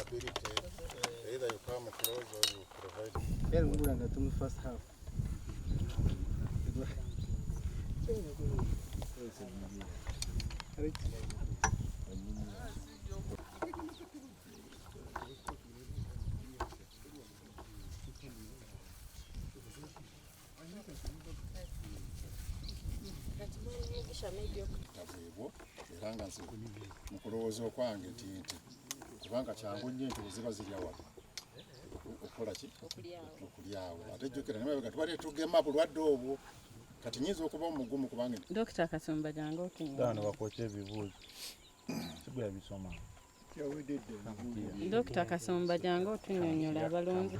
ability, either you come close or you provide. First half. Bwebwo era nga nze mu kulowooza okwange nti nti kubanga kyangu nnyo nti bwe ziba zirya wano okukola ki okulyawo, ate jjukira nemabega tubadde tugema bulwadde obwo, kati nyinza okuba omugumu kubanga Dokita Kasumba, jangu otunyonnyole. Bano bakwokya ebibuuzo sigula bisoma. Dokita Kasumba, jangu otunnyonnyola abalunzi.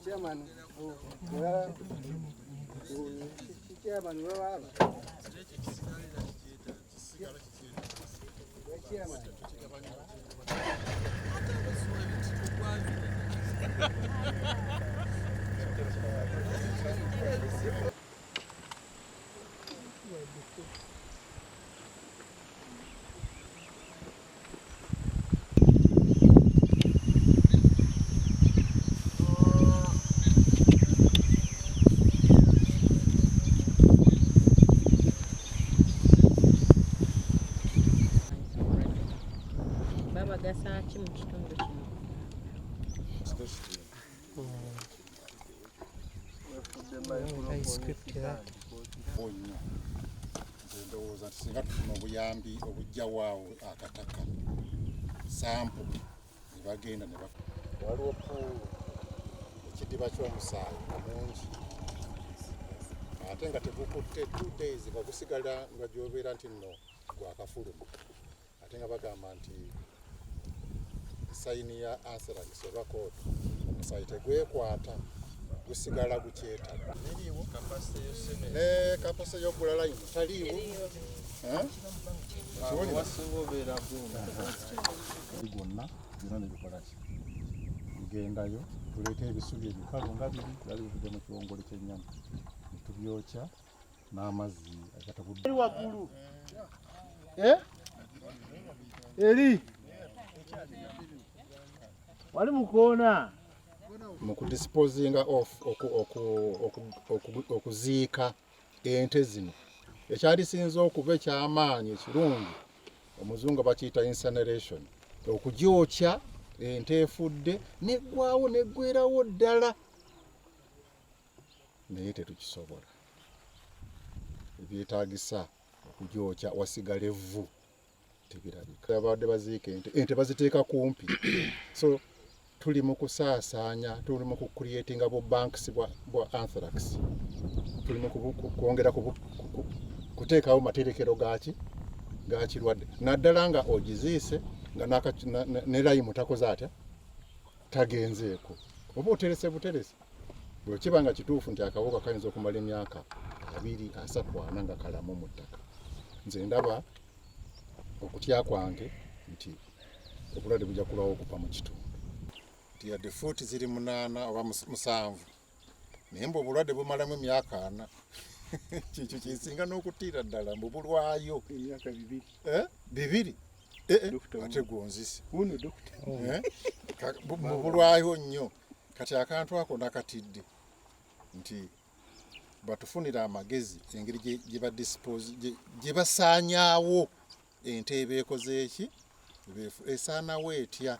Chairman, oh, chairman, where chairman? Babagasa ki mu kitundu kino? Nnyo nze ndowooza nti singa tufuna obuyambi obujjawaawo akataka sample ne bagenda ne waliwo pool, ekidiba ky'omusaayi mungi ate nga tegukutte 2 days nga gusigala nga gyobeera nti nno gwakafuluma, ate nga bagamba nti sign ya anthrax oba kooto omusaayi tegwekwata, gusigala gukyetaga ne capacity y'okugula lime taliiwo. Eh? Kiwulira? Gwonna byonna nebikola ki, tugendayo tuleeta ebisubi ebikalu nga biri byali bivudde mu kiwongole ky'ennyama ne tubyokya n'amazzi agatabudde. Eri waggulu. Eh? Eri. Wali mukoona. Mu kudisposinga off okuziika ente zino, ekyalisinze okuba ekyamaanyi ekirungi, omuzungu bakiyita incineration, okugyokya ente efudde neggwawo neggwerawo ddala, naye tetukisobola. Ebyetaagisa okugyokya wasigala evvu tebirabika. Abadde baziika ente, ente baziteeka kumpi, so tuli mu kusaasaanya, tuli mu kucreatinga bu banks bwa anthrax, tuli mu kwongera kuteekawo materekero gaki gakirwadde, naddala nga ogiziise nga ne lime takoze atya, tagenzeeko, oba oterese buterese. Bwe kiba nga kituufu nti akawuka kayinza okumala emyaka 20, 30, 40 nga kalamu mu ttaka, nze ndaba okutya kwange nti obulwadde bujja kulwawo okuva mu kitundu, nti yadde fuuti ziri 8 oba 7, naye mbu obulwadde bumalamu emyaka 40. Kikyo kyesinga n'okutiira ddala, mbu bulwayo. Emyaka 2. Eh? 2. Eh, eh, ate gwonzise. Wuno dokita. Eh? Mbu bulwayo nnyo. Kati akantu ako nakatidde nti batufunire amagezi engeri gye badispose, gye basaanyaawo ente ebeekoze eki, esaanawo etya.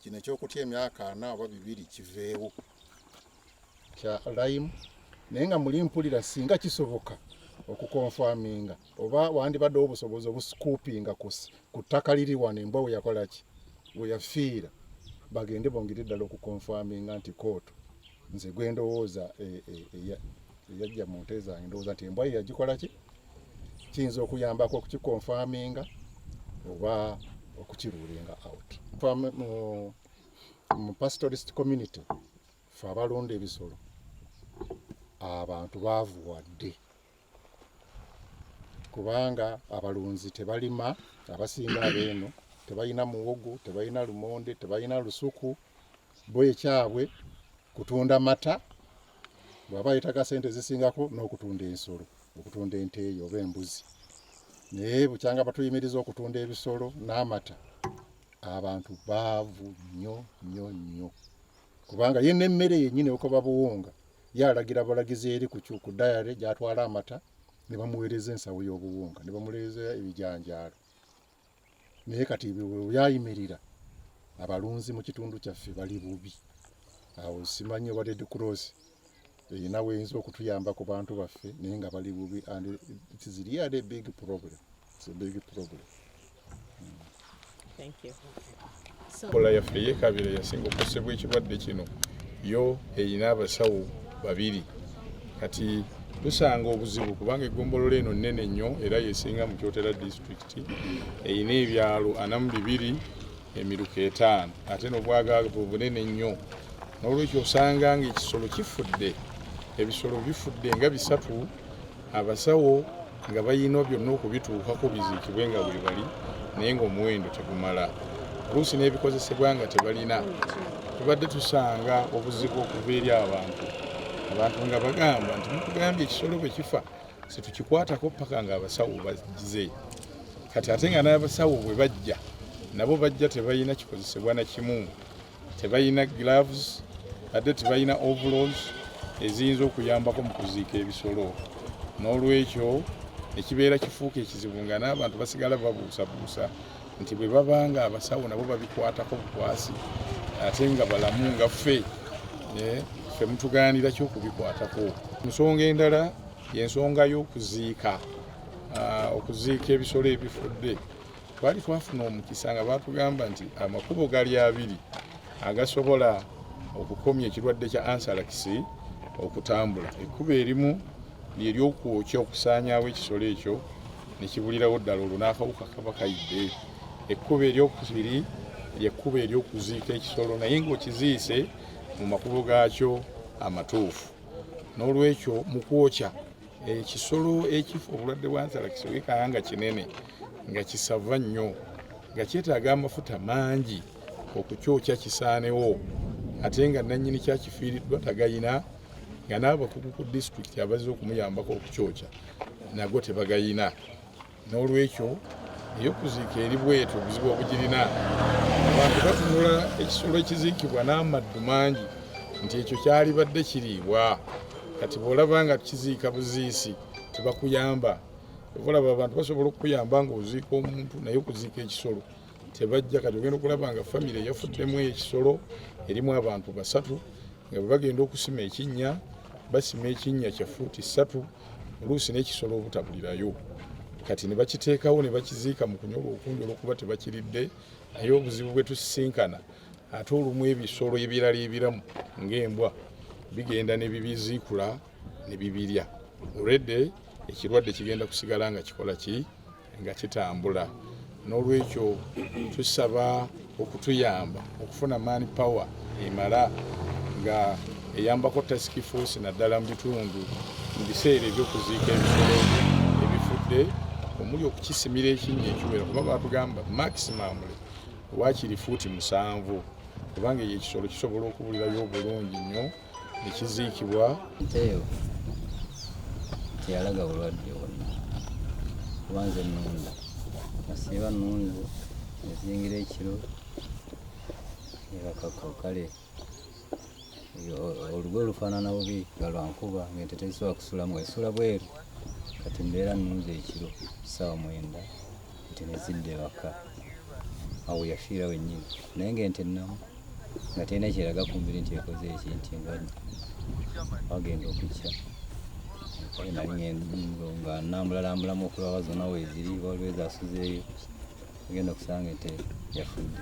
Kino ekyokutya emyaka 40 oba 2 kiveewo kya lime, naye nga muli mpulira singa kisoboka okuconfirminga oba wandibaddewo obusobozi obuscoopinga ku ttaka liri wano embwa we yakola ki, we yafiira, bagende bongere ddala okuconfirminga nti kooto. Nze gwe ndowooza eyajja mu nte zange, ndowooza nti embwa ye yagikola ki, kiyinza okuyambako okukiconfirminga oba okukirulinga out. Mu pastoralist community, fe abalunda ebisolo, abantu baavuwadde kubanga abalunzi tebalima. Abasinga abeeno tebalina muwogo, tebalina lumonde, tebalina lusuku. Bo ekyabwe kutunda mata, bw'aba yeetaaga sente zisingako n'okutunda ensolo, okutunda ente eyo oba embuzi. Naye bukyanga batuyimiriza okutunda ebisolo n'amata, abantu baavu nnyo nnyo nnyo, kubanga ye n'emmere yennyini okuba buwunga, ye alagira balagizi eri ku dairy gy'atwala amata ne bamuweereza ensawo y'obuwunga, ne bamuweereza ebijanjaalo. Naye kati ebyo bwe byayimirira, abalunzi mu kitundu kyaffe bali bubi. Awo simanyi oba Red Cross erina weyinza okutuyamba ku bantu baffe, naye nga bali bubi, and it is really a big problem. It's a big problem. Thank you. So, Kola yaffe eyekabira yasinga okukosebwa ekirwadde kino. Yo erina abasawo babiri. Kati tusanga obuzibu kubanga eggombolola eno nnene nnyo era yesinga mu Kyotera Disitulikiti. Erina ebyalo 42, emiruka 5, ate n'obwagaavu bunene nnyo. N'olwekyo osanga ng'ekisolo kifudde, ebisolo bifudde nga bisatu, abasawo nga balina byonna okubituukako biziikibwe nga bwe bali, naye ng'omuwendo tegumala, oluusi n'ebikozesebwa nga tebalina. Tubadde tusanga obuzibu okuva eri abantu, abantu nga bagamba nti mutugambye ekisolo bwe kifa situkikwatako paka nga abasawo bagize. Kati ate nga n'abasawo bwe bajja, nabo bajja tebalina kikozesebwa na kimu, tebalina gloves, ate tebalina overalls eziyinza okuyambako mu kuziika ebisolo. N'olwekyo ekibeera kifuuka ekizibu nga n'abantu basigala babuusabuusa nti bwe baba nga abasawo nabo babikwatako bukwasi ate nga balamu nga ffe, ffe mutugaanira ki okubikwatako? Ensonga endala y'ensonga y'okuziika, okuziika ebisolo ebifudde. Twali twafuna omukisa nga batugamba nti amakubo gali abiri agasobola okukomya ekirwadde kya anthrax okutambula. Ekkubo erimu lyery'okwokya, okusaanyaawo ekisolo ekyo ne kibulirawo ddala, olwo n'akawuka kaba kayidde. Ekkubo eryokubiri lyekkubo ery'okuziika ekisolo, naye ng'okiziise mu makubo gaakyo amatuufu. N'olwekyo mu kwokya ekisolo ekifa obulwadde bwa anthrax, wekanga nga kinene, nga kisava nnyo, nga kyetaaga amafuta mangi okukyokya kisaanewo, ate nga nannyini kyakifiiriddwa tagayina, nga n'abakugu ku disitulikiti abazze okumuyambako okukyokya nago tebagayina. N'olwekyo ey'okuziika eri bwetyo obuzibu obugirina. Abantu batunula ekisolo ekiziikibwa n'amaddu mangi nti ekyo kyalibadde kiriibwa. Kati bw'olaba nga kiziika buziisi, tebakuyamba. Olaba abantu basobola okukuyamba ng'oziika omuntu, naye okuziika ekisolo tebajja. Kati ogenda okulaba nga famire eyafuddemu ekisolo erimu abantu basatu, nga bwe bagenda okusima ekinnya, basima ekinnya kya fuuti 3, oluusi n'ekisolo obutabulirayo. Kati ne bakiteekawo ne bakiziika mu kunyola okungi olw'okuba tebakiridde. Naye obuzibu bwe tusisinkana ate olumu, ebisolo ebirala ebiramu ng'embwa bigenda ne bibiziikula ne bibirya. Olwedde ekirwadde kigenda kusigala nga kikola ki, nga kitambula. N'olwekyo tusaba okutuyamba okufuna man power emala nga eyambako task force, naddala mu bitundu mu biseera ebyokuziika ebisolo ebifudde, omuli okukisimira ekinnya ekiwera, kuba batugamba maximum waakiri fuuti 7, kubanga eyo ekisolo kisobola okubulirayo obulungi nnyo nekiziikibwa. Nteeyo teyalaga bulwadde bwonna, kuba nze nnunda, nasiiba nnunze nezingira ekiro nebakako. Kale olugoye lufaanana bubi nga lwankuba, ng'ente tezisobola kusulamu, esula bweru. Kati mbeera nnunze ekiro ssaawa 9, ente nezidda ewaka. Awo yafiira wennyini, naye ng'ente nnamu, nga terina kyeraga ku mubiri nti ekoze eki, nti ndwadde. Wagenda okukya, kale nali nga nambulalambulamu okulaba zonna weeziri, waliwo ezasuzeeyo. Agenda okusanga ente yafudde,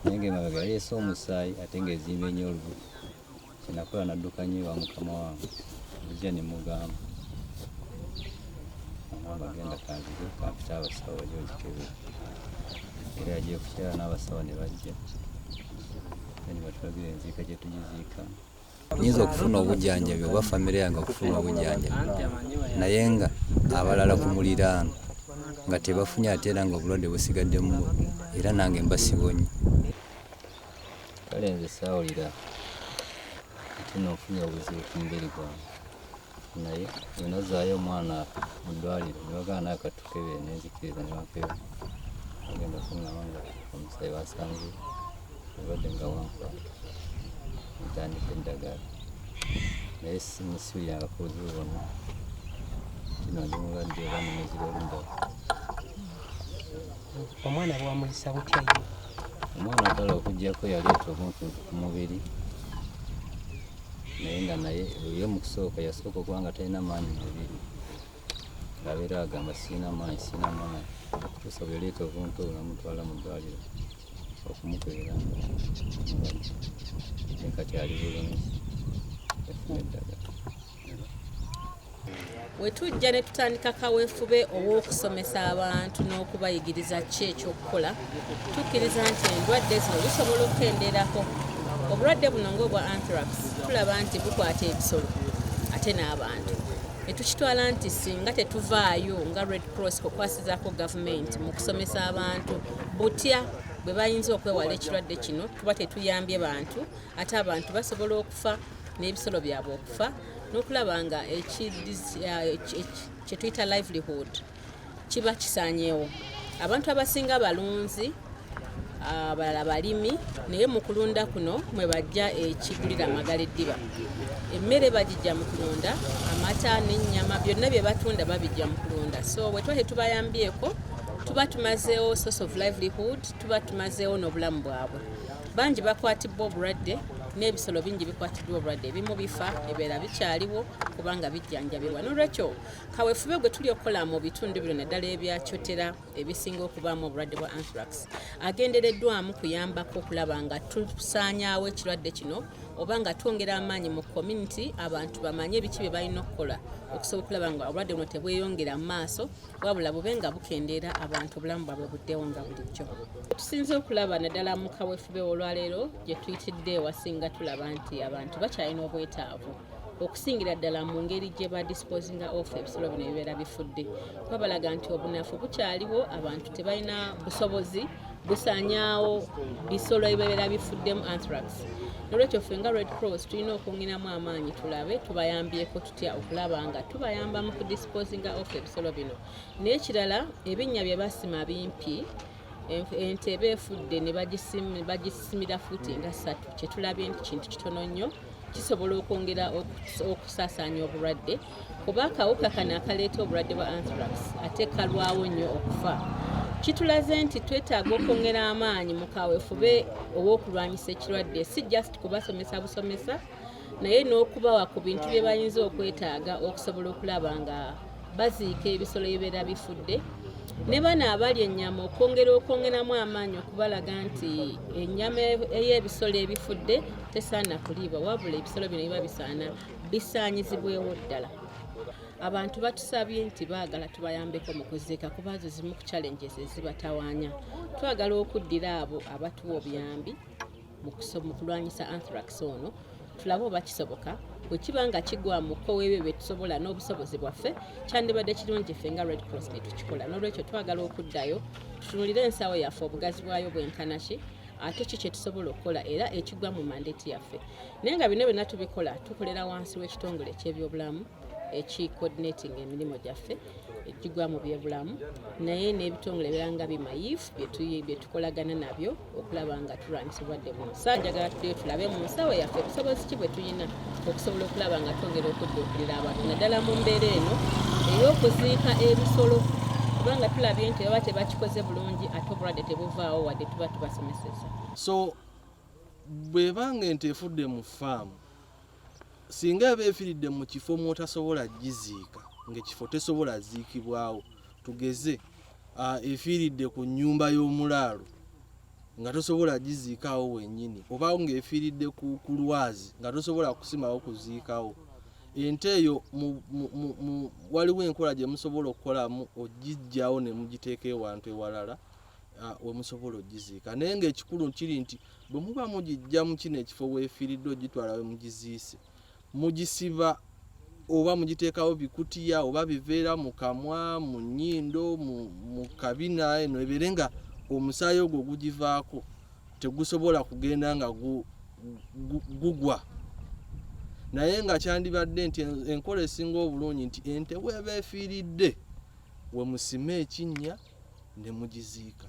naye ng'emabega yaleese omusaayi, ate ng'ezimba ennyo olubuto. Kyenakola nadduka nnyo ewa mukama wange, nzija ne mugamba, agamba genda kanzije kampite abasawo bajje bagikebere. Era yagiye kukyala n'abasawo ne bajja ne batulagira enziika gye tugiziika. Nyinza okufuna obujjanjabi oba famire yange okufuna obujjanjabi, naye nga abalala ku muliraano nga tebafunye, ate era nga obulwadde busigadde mu bo, era nange mba sibonye. Kale nze saawulira nti nno nfunye obuzibu ku mubiri gwange, naye bwe nazzaayo omwana mu ddwaliro ne bagamba nawe katukebere, ne nzikiriza ne bankebera, bagenda kuŋŋamba nga omusaayi basanze obulwadde nga bwankwata, ntandika eddagala, naye siwulirangako buzibu bwonna nti no ndi mulwadde oba nemuzira oludda. Omwana bwamulisa butya ye? Omwana kale okuggyako yaleeta obuntuntu ku mubiri, naye nga naye ye mu kusooka yasooka okuba nga talina maanyi mu mubiri, ng'abeera agamba sirina maanyi, sirina maanyi, okutuusa bwe yaleeta obuntu obwo namutwala mu ddwaliro okumukebera, naye kati ali bulungi, yafuna eddagala. We tujja ne tutandika kaweefube ow'okusomesa abantu n'okubayigiriza ki ekyokukola, tukkiriza nti endwadde zino zisobola okukendeerako. Obulwadde buno ng'obwa anthrax tulaba nti bukwata ebisolo ate n'abantu, ne tukitwala nti singa tetuvaayo nga Red Cross kukwasizaako gavumenti mu kusomesa abantu butya bwe bayinza okwewala ekirwadde kino, tuba tetuyambye bantu, ate abantu basobola okufa n'ebisolo byabwe okufa, n'okulaba nga kye tuyita livelihood kiba kisaanyeewo. Abantu abasinga balunzi, abalala balimi, naye mu kulunda kuno mwe bajja ekigulira amagala eddiba. Emmere bagijja mu kulunda, amata n'ennyama byonna bye batunda babijja mu kulunda. So bwe tuba tetubayambyeko, tuba tumazeewo source of livelihood, tuba tumazeewo n'obulamu bwabwe. Bangi bakwatibwa obulwadde n'ebisolo bingi bikwatiddwa obulwadde, ebimu bifa, ebibeera bikyaliwo kubanga bijjanjabibwa. N'olwekyo kaweefube gwe tuli okukola mu bitundu bino, naddala ebyakyotera ebisinga okubaamu obulwadde bwa anthrax, agendereddwamu kuyambako okulaba nga tusaanyaawo ekirwadde kino oba nga twongera amaanyi mu community, abantu bamanye biki bye balina okukola okusobola okulaba nga obulwadde buno tebweyongera mu maaso, wabula bube nga bukendeera, abantu obulamu bwabwe buddewo nga bulijjo. Tusinze okulaba naddala mu kaweefube olwaleero gye tuyitidde ewasinga, tulaba nti abantu bakyalina obwetaavu okusingira ddala mu ngeri gye ba disposinga off ebisolo bino ebibeera bifudde, kuba balaga nti obunafu bukyaliwo, abantu tebalina busobozi busaanyaawo bisolo ebibeera bifuddemu anthrax. Nolwekyo ffe nga Red Cross tulina okwongeramu amaanyi, tulabe tubayambyeko tutya okulaba nga tubayamba mu kudisposinga off ebisolo bino. N'ekirala, ebinnya bye basima bimpi, ente eba efudde ne bagisimira fuuti nga 3, kyetulabye nti kintu kitono nnyo, kisobola okwongera okusaasaanya obulwadde, kuba akawuka kano akaleeta obulwadde bwa anthrax ate kalwawo nnyo okufa. Kitulaze nti twetaaga okwongera amaanyi mu kaweefube ow'okulwanyisa ekirwadde, si just kubasomesa busomesa, naye n'okubawa ku bintu bye bayinza okwetaaga okusobola okulaba nga baziika ebisolo ebibeera bifudde. Ne bano abalya ennyama, okwongera okwongeramu amaanyi okubalaga nti ennyama ey'ebisolo ebifudde tesaana kuliibwa, wabula ebisolo bino biba bisaana bisaanyizibwewo ddala. Abantu batusabye nti baagala tubayambeko mu kuziika, kuba zo zimu ku challenges ezibatawaanya. Twagala okuddira abo abatuwa obuyambi mu kulwanyisa anthrax ono, tulabe oba kisoboka. Bwe kiba nga kigwa mu kkowe ebyo bye tusobola n'obusobozi bwaffe, kyandibadde kirungi ffe nga Red Cross ne tukikola. N'olwekyo twagala okuddayo tutunulire ensawo yaffe, obugazi bwayo bwenkana ki, ate ki kye tusobola okukola era ekigwa mu mandate yaffe. Naye nga bino byonna tubikola, tukolera wansi w'ekitongole eky'ebyobulamu eki coordinating emirimu gyaffe egigwa mu byobulamu, naye n'ebitongole ebirala nga bimayifu bye tukolagana nabyo okulaba nga tulwanyisa obulwadde buno. Sa njagala tuddeyo tulabe mu nsawo yaffe busobozi ki bwe tulina okusobola okulaba nga twongera okudduukirira abantu, naddala mu mbeera eno ey'okuziika ebisolo, kubanga tulabye nti baba tebakikoze bulungi ate obulwadde tebuvaawo wadde tuba tubasomeseza. So bw'ebanga ente efudde mu faamu, singa eba efiiridde mu kifo mw'otasobola giziika, ng'ekifo tesobola ziikibwawo, tugeze efiiridde ku nnyumba y'omulaalo. nga tosobola giziikaawo wennyini oba ng'efiiridde ku, ku lwazi nga tosobola kusimawo kuziikawo ente eyo mu, mu, mu, mu, waliwo enkola gye musobola okukolamu ogiggyawo ne mugiteeka ewantu ewalala we musobola ogiziika. Naye ng'ekikulu kiri nti bwe muba mugiggya mu kino ekifo weefiiridde ogitwala we mugiziise, mugisiba oba mugiteekawo bikutiya oba biveera mu kamwa, mu nnyindo, mu, mu kabina eno ebeere nga omusaayi ogwo ogugivaako tegusobola kugenda nga gugwa. Naye nga kyandibadde nti enkola esinga obulungi nti ente bw'eba efiiridde we musima ekinnya ne mugiziika.